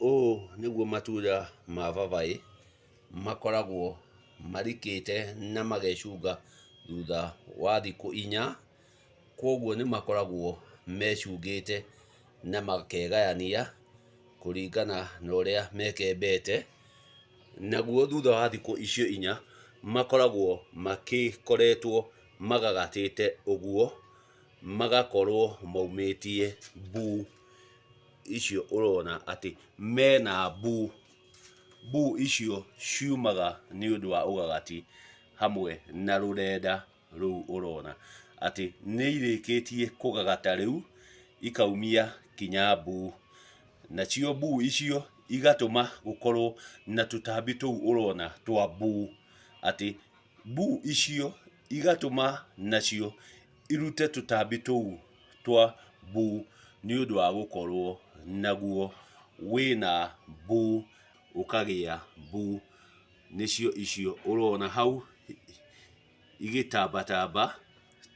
Ũũ nĩguo matunda ma babaĩ makoragwo marikĩte na magecunga thutha wa thikũ inya, kwoguo nĩ makoragwo mecungĩte na makegayania kũringana na ũrĩa mekembete, naguo thutha wa thikũ icio inya, makoragwo makĩkoretwo magagatĩte ũguo, magakorwo maumĩtie mbuu icio ũrona atĩ mena mbuu. Mbuu icio ciumaga nĩũndũ wa ũgagati hamwe na rũrenda rũu ũrona atĩ nĩ irĩkĩtie kũgagata rĩu, ikaumia kinya mbuu. Nacio mbuu icio igatũma gũkorwo na tũtambi tũu ũrona twa mbuu, atĩ mbuu icio igatũma nacio irute tũtambi tũu twa mbuu nĩ ũndũ wa gũkorwo naguo wĩna mbuu, ũkagĩa mbuu, nĩcio icio ũrona hau igĩtambatamba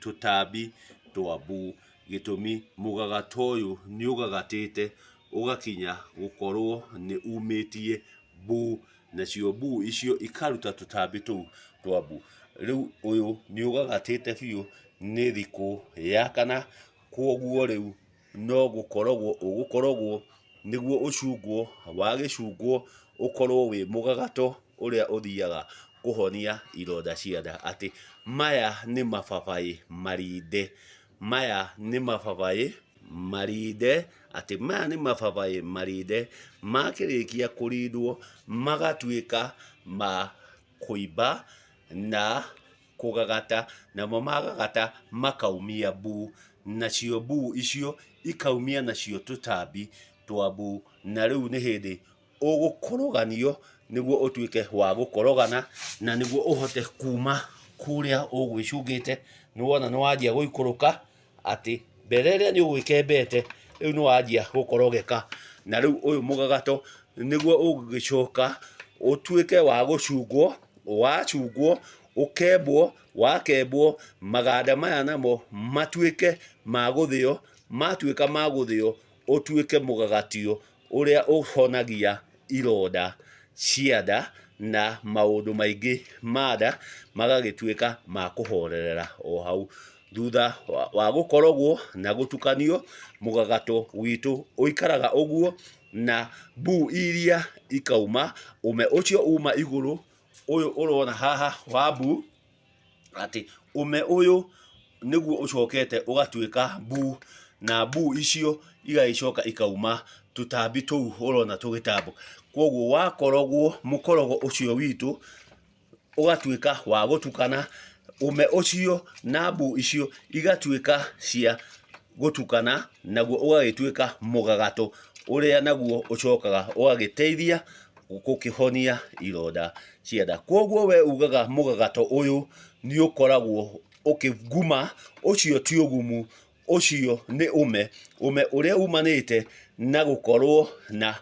tũtambi twa mbuu. Gĩtũmi mũgagato ũyũ nĩ ũgagatĩte ũgakinya gũkorwo nĩ umĩtie mbuu, nacio mbuu icio ikaruta tũtambi tũu twa mbuu. Rĩu ũyũ nĩ ũgagatĩte biũ, nĩ thikũ ya kana, kwoguo rĩu no gũkorogwo ũgũkorogwo nĩguo ũcungwo, wagĩcungwo ũkorwo wĩ mũgagato ũrĩa ũthiaga kũhonia ironda cia nda. Atĩ maya nĩ mababaĩ marinde, maya nĩ mababaĩ marinde, atĩ maya nĩ mababaĩ marinde, makĩrĩkia kũrindwo magatuĩka ma kũimba na kũgagata, namo magagata makaumia mbuu, nacio mbuu icio ikaumia nacio tũtambi twa mbuu, na rĩu nĩ hĩndĩ ũgũkoroganio nĩguo ũtuĩke wa gũkorogana, na nĩguo ũhote kuma kũrĩa ũgwĩcungĩte, nĩ wona nĩ wanjia gũikũrũka, atĩ mbere ĩrĩa nĩ ũgwĩkembete, rĩu nĩ wanjia gũkorogeka, na rĩu ũyũ mũgagato nĩguo ũgũgĩcoka ũtuĩke wa gũcungwo, wacungwo, ũkembwo, wakembwo, maganda maya namo matuĩke ma gũthĩo, matuĩka ma gũthĩo, ũtuĩke mũgagatio ũrĩa ũhonagia ironda cia nda na maũndũ maingĩ ma nda magagĩtuĩka ma kũhorerera o hau. Thutha wa gũkorogwo na gũtukanio, mũgagato witũ ũikaraga ũguo na mbuu iria ikauma, ũme ũcio uma igũrũ, ũyũ ũrona haha wa mbuu, atĩ ũme ũyũ nĩguo ũcokete ũgatuĩka mbuu, na mbuu icio igagĩcoka ikauma tũtambi tũu ũrona tũgĩtambũka. Koguo wakorogwo mũkorogo ũcio witũ, ũgatuĩka wa gũtukana, ũme ũcio na mbuu icio igatuĩka cia gũtukana, naguo ũgagĩtuĩka mũgagato ũrĩa naguo ũcokaga ũgagĩteithia gũkĩhonia ironda cia nda. Koguo we ugaga mũgagato ũyũ nĩ ũkoragwo ũkĩguma, ũcio ti ũgumu, ũcio nĩ ũme, ũme ũrĩa umanĩte na gũkorwo na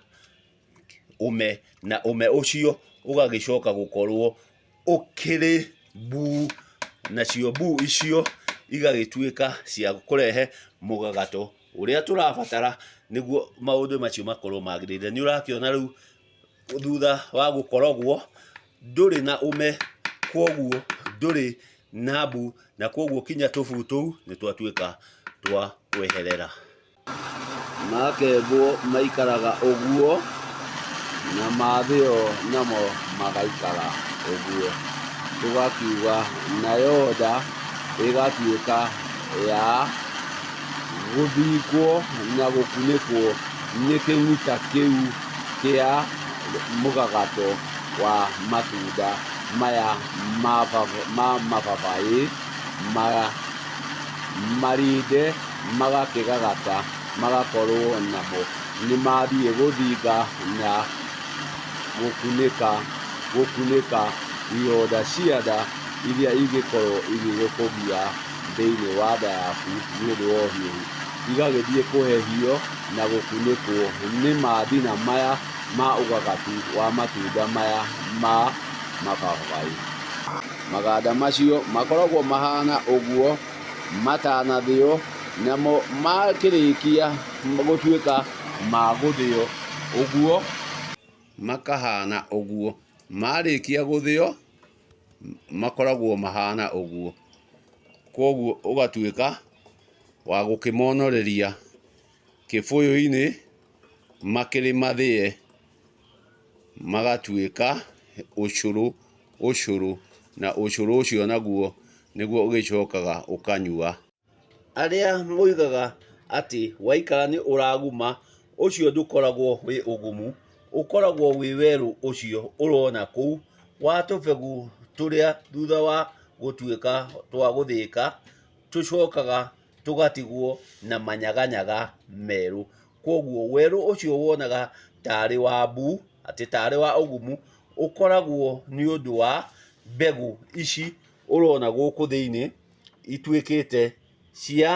ũme, na ũme ũcio ũgagĩcoka gũkorwo ũkĩrĩ mbuu, nacio mbuu icio igagĩtuĩka cia kũrehe mũgagato ũrĩa tũrabatara nĩguo maũndũ macio makorwo magĩrĩire. Nĩ ũrakĩona rĩu thutha wa gũkorogwo ndũrĩ na ũme, kwoguo ndũrĩ na mbuu, na kwoguo kinya tũbuu tũu nĩ twatuĩka twa kweherera. Makembwo maikaraga ũguo, na mathĩo namo magaikara ũguo. Tũgakiuga nayo nda ĩgatuĩka ya gũthingwo na gũkunĩkwo nĩ kĩng'uta kĩu kĩa mũgagato wa matunda maya ma mababaĩ marinde magakĩgagata magakorwo namo nĩ mathiĩ gũthinga na gũkunĩka gũkunĩka ironda cia nda iria ingĩkorwo igĩgĩkũgia thĩinĩ wa nda yaku nĩ ũndũ wa ũhiũhu. Igagĩthiĩ kũhehio na gũkunĩkwo nĩ mathina maya ma ũgagatu wa matunda maya ma mababaĩ. Maganda macio makoragwo mahana ũguo matanathĩo, namo makĩrĩkia gũtuĩka ma gũthĩo, Ũguo, makahana ũguo. Marĩkia gũthĩo makoragwo mahana ũguo. Kwoguo ũgatuĩka wa gũkĩmonoreria kĩbũyũ-inĩ makĩrĩ mathĩe magatuĩka ũcũrũ ũcũrũ, na ũcũrũ ũcio naguo nĩguo ũgĩcokaga ũkanyua. Arĩa moigaga atĩ waikara nĩ ũraguma, ũcio ndũkoragwo wĩ ũgumu, ũkoragwo wĩ werũ ũcio ũrona kũu wa tũbegũ tũrĩa thutha wa gũtuĩka twa gũthĩĩka, tũcokaga tũgatigwo na manyaganyaga merũ. Kwoguo werũ ũcio wonaga tarĩ wa mbuu, atĩ tarĩ wa ũgumu, ũkoragwo nĩ ũndũ wa mbegũ ici ũrona gũkũ thĩinĩ ituĩkĩte cia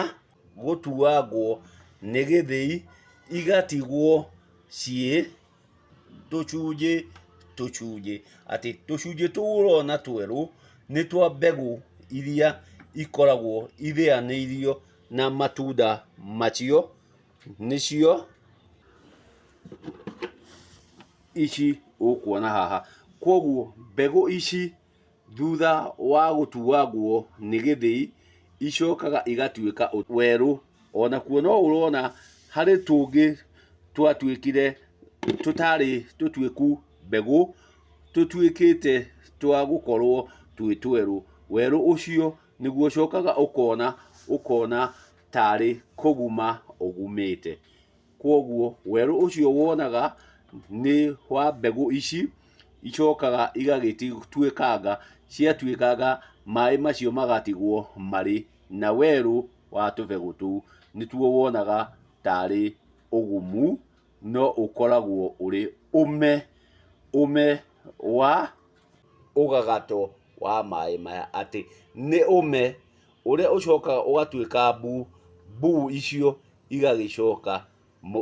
gũtuangwo nĩ gĩthĩi igatigwo ciĩ tũcunjĩ tũcunjĩ, atĩ tũcunjĩ tũu ũrona twerũ nĩ twa mbegũ iria ikoragwo ithĩanĩirio na matunda macio, nĩcio ici ũkuona haha. Kwoguo mbegũ ici thutha wa gũtuangwo nĩ gĩthĩi, icokaga igatuĩka werũ. Onakuo no ũrona harĩ tũngĩ twatuĩkire tũtarĩ tũtuĩku mbegũ, tũtuĩkĩte twa gũkorwo twĩ twerũ. Werũ ũcio nĩguo ũcokaga ũkona ũkona tarĩ kũguma ũgumĩte. Kwoguo werũ ũcio wonaga nĩ wa mbegũ ici, icokaga igagĩtuĩkanga, ciatuĩkanga maĩ macio magatigwo marĩ na werũ wa tũbegũ tũu, nĩtuo wonaga tarĩ ũgumu, no ũkoragwo ũrĩ ũme, ũme wa ũgagato wa maĩ maya, atĩ nĩ ũme ũrĩa ũcokaga ũgatuĩka mbuu, mbuu icio igagĩcoka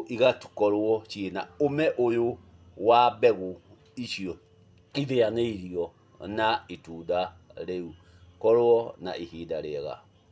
igakorwo ciĩna ũme ũyũ wa mbegũ icio ithĩanĩirio na itunda rĩu. Korwo na ihinda rĩega.